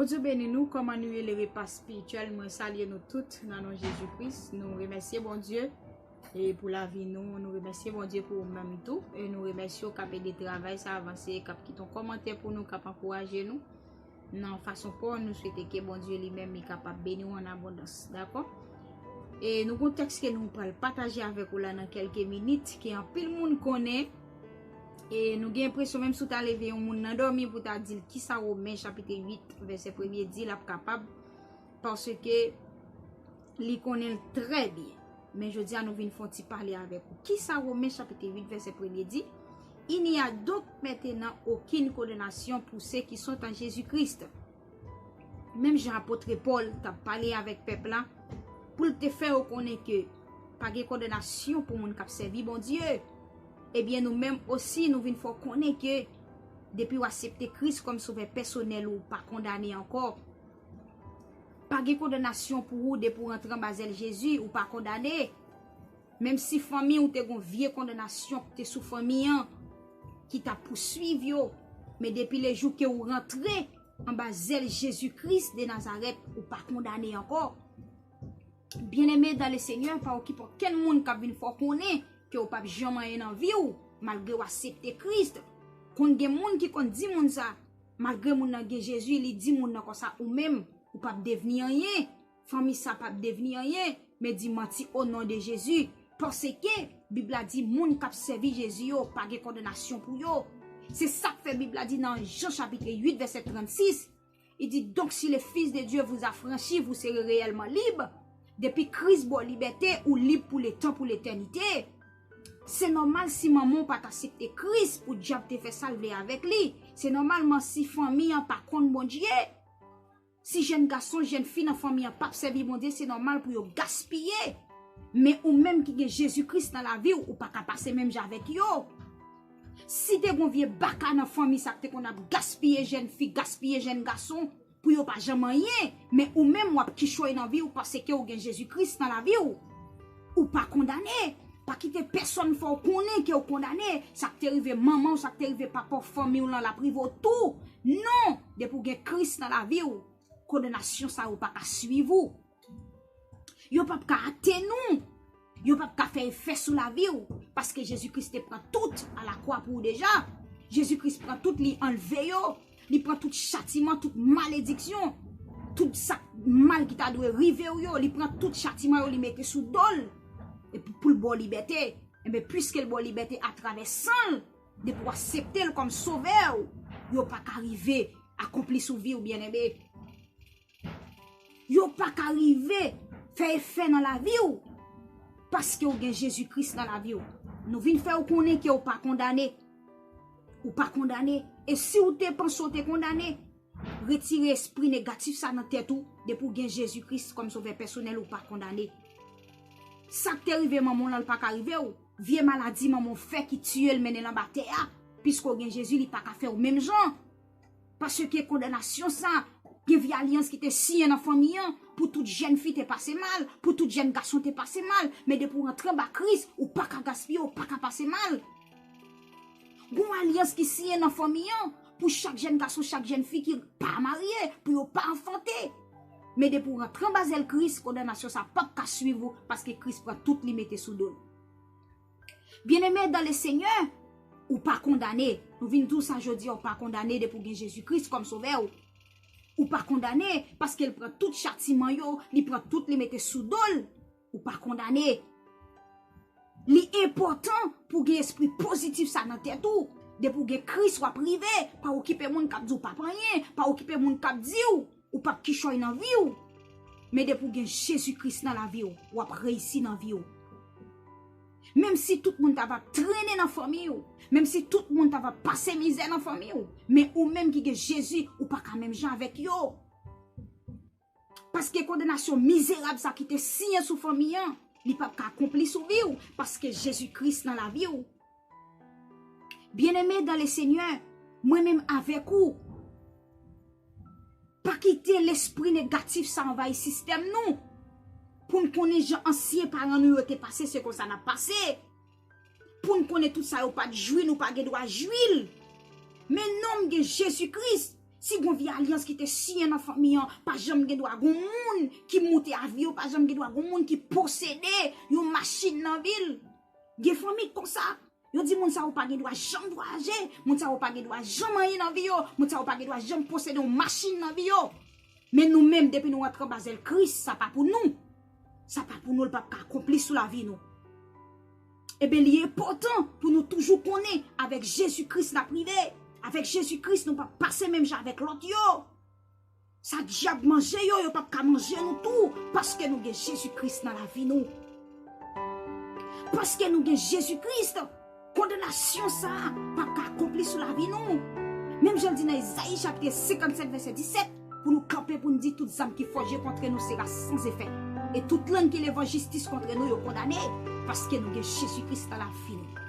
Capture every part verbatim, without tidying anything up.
Bondye beni nou, kòman nou ye le repa espirityèl? Mwen salye nou tout nan non Jezi Kris. Nou remèsye Bondye e pou lavi nou, nou remèsye Bondye pou ou menm tou, e nou remèsye w k ap ede travay sa avanse, k ap kite yon kòmantè pou nou, k ap ankouraje nou nan fason pa w. Nou swete ke Bondye li menm li kapab beni w an abondans, dakò? E nou gon tèks ke nou pral pataje avèk ou la nan kèlke minit, ke anpil moun konnen, e nou gen enpresyon menm si w ta leve yon moun nan dòmi pou ta di l kisa Women chapit uit vèsè premye di, l ap kapab, paske li konnen l trè byen. Men jodi a nou vin fè yon ti pale avèk ou. Kisa Women chapit uit vèsè premye di? Il n'y a donc maintenant aucune condamnation pour ceux qui sont en Jésus-Christ. Menm jan apot Pòl t ap pale avèk pèp la, pou l te fè yo konnen ke pa gen kondanasyon pou moun k ap sèvi Bondye, ebyen nou menm osi nou vin fè w konnen ke depi w aksepte Kris kòm sovè pèsonèl ou, ou pa kondane ankò. Pa gen kondanasyon pou ou depi w rantre anba zèl Jezi, ou pa kondane. Menm si fanmi w te gon vye kondanasyon ki te sou fanmi an, ki t ap pouswiv yo, men depi lejou ke w rantre anba zèl Jezi Kris de Nazarèt, ou pa kondane ankò. Byeneme dan le Senyè, pa okipe okenn moun k ap vin fè w konnen ke w p ap janm anyen nan vi w, malgre w aksepte Kris. Konn gen moun ki konn di moun sa, malgre moun nan gen Jezi, li di moun nan konsa, ou menm, ou p ap devni anyen. Fanmi sa p ap devni anyen, men di manti o non de Jezi. Paske Bib la di moun k ap sèvi Jezi yo pa gen kondanasyon pou yo. Se sa k fè Bib la di nan Jan chapit uit vèsè trannsis, li di, donc si le Fils de Dieu vous affranchit, vous serez réellement libre. Depi Kris ba w libète, ou lib pou letan, pou letènite. Se nòmal si manman w pa t aksepte Kris pou dyab te fè sa l vle avèk li. Se nòmal si fanmi an pa konn Bondye. Si jèn gason, jèn fi nan fanmi an p ap sèvi Bondye, se nòmal pou yo gaspiye. Men ou menm ki gen Jezi Kris nan lavi w, ou pa ka pase menm jan avèk yo. Si te gon vye baka nan fanmi sa k te konn ap gaspiye jèn fi, gaspiye jèn gason, pou yo pa janm anyen, men ou menm w ap kichòy nan vi w paske w gen Jezi Kris nan lavi w. Ou pa kondane. Pa kite pèsonn fè w konnen ke w kondane. Sa k te rive manman w, sa k te rive papa w, fanmi w lan, l ap rive w tou. Non, depi w gen Kris nan lavi w, kondanasyon sa yo pa ka swiv ou. Yo p ap ka atenn ou. Yo p ap ka fè efè sou lavi w, paske Jezi Kris te pran tout alakwa pou ou deja. Jezi Kris pran tout, li anlve yo. Li pran tout chatiman, tout malediksyon, tout sa k mal ki ta dwe rive w yo. Li pran tout chatiman yo, li mete sou do l. Epi pou l ba w libète. Enben, piske l ba w libète atravè san l, depi w aksepte l kòm sovè w, yo pa ka rive akonpli sou vi w, byeneme. Yo pa ka rive fè efè nan lavi w, paske w gen Jezi Kris nan lavi w. Nou vin fè w konnen ke w pa kondane. Ou pa kondane. E si w te panse w te kondane, retire espri negatif sa nan tèt ou. Depi w gen Jezi Kris kòm sovè pèsonèl, ou pa kondane. Sa k te rive manman w lan, l pa ka rive w. Vye maladi manman w fè ki tiye l, mennen l anba tè a, piske w gen Jezi, li pa ka fè w menm jan. Paske kondanasyon sa, gen vye alyans ki te siyen nan fanmi an, pou tout jèn fi te pase mal, pou tout jèn gason te pase mal, men depi w rantre anba Kris, ou pa ka gaspiye, ou pa ka pase mal. Gon alyans ki siyen nan fanmi an, pou chak jèn gason, chak jèn fi ki pa marye, pou yo pa anfante. Men depi w rantre anba zèl Kris, kondanasyon sa p ap ka swiv ou, paske Kris pran tout li mete sou do l. Byeneme dan le Senyè, ou pa kondane. Nou vin di w sa jodi a, ou pa kondane depi w gen Jezi Kris kòm sovè w. Ou pa kondane, paske l pran tout chatiman yo, li pran tout, li mete sou do l. Ou pa kondane. Li enpòtan pou w gen espri pozitif sa nan tèt ou. Depi w gen Kris, w ap rive. Pa okipe moun k ap di w p ap anyen. Pa okipe moun k ap di w ou p ap kichòy nan vi w. Men depi w gen Jezi Kris nan lavi w, w ap reyisi nan vi w. Menm si tout moun ta va trennen nan fanmi w, menm si tout moun ta va pase mizè nan fanmi w, men ou menm ki gen Jezi, ou pa ka menm jan avèk yo. Paske kondanasyon mizerab sa ki te siyen sou fanmi an, li p ap ka akonpli sou vi w, paske Jezi Kris nan lavi w. Byeneme dan le Senyè, mwen menm avèk ou, pa kite lespri negatif sa anvayi sistèm nou. Pou n konnen jan ansyen paran nou yo te pase, se konsa n ap pase. Pou n konnen tout sa yo pa t jwi, nou pa gen dwa jwi l. Men non m gen Jezi Kris. Si gon vye alyans ki te siyen nan fanmi an, pa janm gen dwa gon moun ki moute avyon, pa janm gen dwa gon moun ki posede yon machin nan vi l. Gen fanmi konsa. Yo di moun sa yo pa gen dwa janm vwayaje, moun sa yo pa gen dwa janm anyen nan vi yo, moun sa yo pa gen dwa janm posede yon machin nan vi yo. Men nou menm, depi nou rantre anba zèl Kris, sa pa pou nou. Sa pa pou nou, l p ap ka akonpli sou lavi nou. Ebyen, li enpòtan pou nou toujou konnen avèk Jezi Kris n ap rive. Avèk Jezi Kris, nou p ap pase menm jan avèk lòt yo. Sa dyab manje yo, yo p ap ka manje nou tou, paske nou gen Jezi Kris nan lavi nou. Paske nou gen Jezi Kris, kondanasyon sa a p ap ka akonpli sou lavi nou. Menm jan l di nan Ezayi chapit senkannsèt, vèsè disèt, pou nou kanpe pou n di tout zam ki fòje kont nou sera san efè. E tout lang ki leve an jistis kont nou, yo kondane, paske nou gen Jezi Kris nan lavi nou.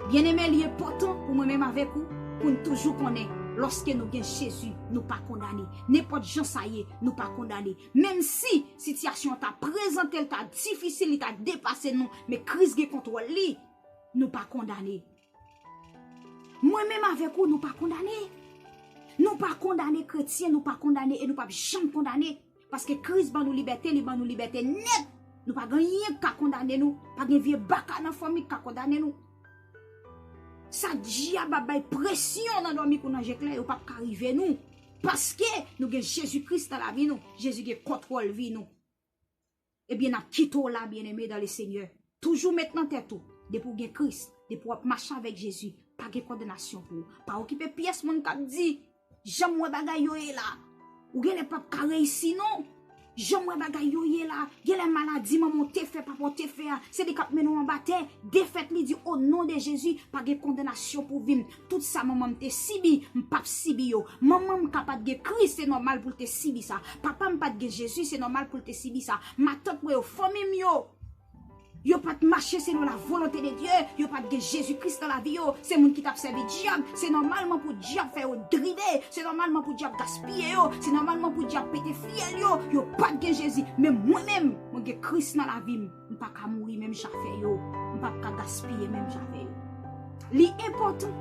Byeneme, li enpòtan pou mwen menm avèk ou, pou n toujou konnen, lòske nou gen Jezi, nou pa kondane. Nenpòt jan sa ye, nou pa kondane. Menm si sitiyasyon an ta prezante l, ta difisil, li ta depase nou, men Kris gen kontwòl li, nou pa kondane. Mwen menm avèk ou, nou pa kondane. Nou pa kondane kretyen, nou pa kondane e nou p ap janm kondane. Paske Kris ban nou libète, li ban nou libète nèt. Nou pa gen anyen k ka kondane nou. Pa gen vye baka nan fanmi k ka kondane nou. Sa dyab ap bay presyon nan dòmi kou nan je klè, yo p ap ka rive nou. Paske nou gen Jezi Kris nan lavi nou. Jezi gen kontwòl vi nou. Ebyen, n ap kite w la, byeneme dan le Senyè. Toujou met nan tèt ou, depi w gen Kris, depi w ap mache avèk Jezi, pa gen kondanasyon pou ou. Pa okipe pyès moun k ap di, jan m wè bagay yo ye la, ou genlè p ap ka reyisi non. Jan m wè bagay yo ye la, genlè maladi manman w te fè, papa w te fè a, se li k ap mennen w anba tè. Defèt li di, o non de Jezi, pa gen kondanasyon pou vi m. Tout sa manman m te sibi, m p ap sibi yo. Manman m ka pa t gen Kris, se nòmal pou l te sibi sa. Papa m pa t gen Jezi, se nòmal pou l te sibi sa. Matant mwen yo, fanmi m yo, yo pa t mache selon la volonte de Dye, yo pa t gen Jezi Kris nan lavi yo. Se moun ki t ap sèvi dyab, se nòmalman pou dyab fè yo drive, se nòmalman pou dyab gaspiye yo, se nòmalman pou dyab pete fyèl yo. Yo pa t gen Jezi, men mwen menm, mwen gen Kris nan lavi m. M pa ka mouri menm jan avè yo. M p ap ka gaspiye menm jan avè yo. Li enpòtan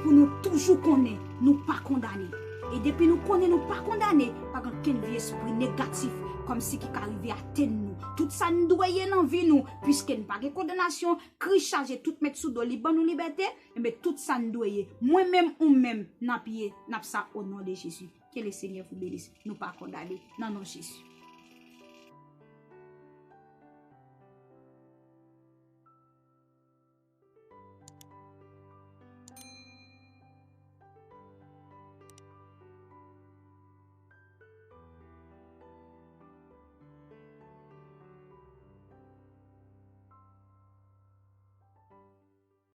pou nou toujou konnen nou pa kondane. E depi nou konnen nou pa kondane, pa gen okenn vye espri negatif kòmsi ki ka rive atenn nou. Tout sa n dwe ye nan vi nou, piske n pa gen kondanasyon, Kris chaje tout mèt sou do li, ban nou libète, enben tout sa n dwe ye. Mwen menm, ou menm, n ap ye, n ap sa o non de Jezi. Ke le Senyè vous bénisse. Nou pa kondane nan non Jezi.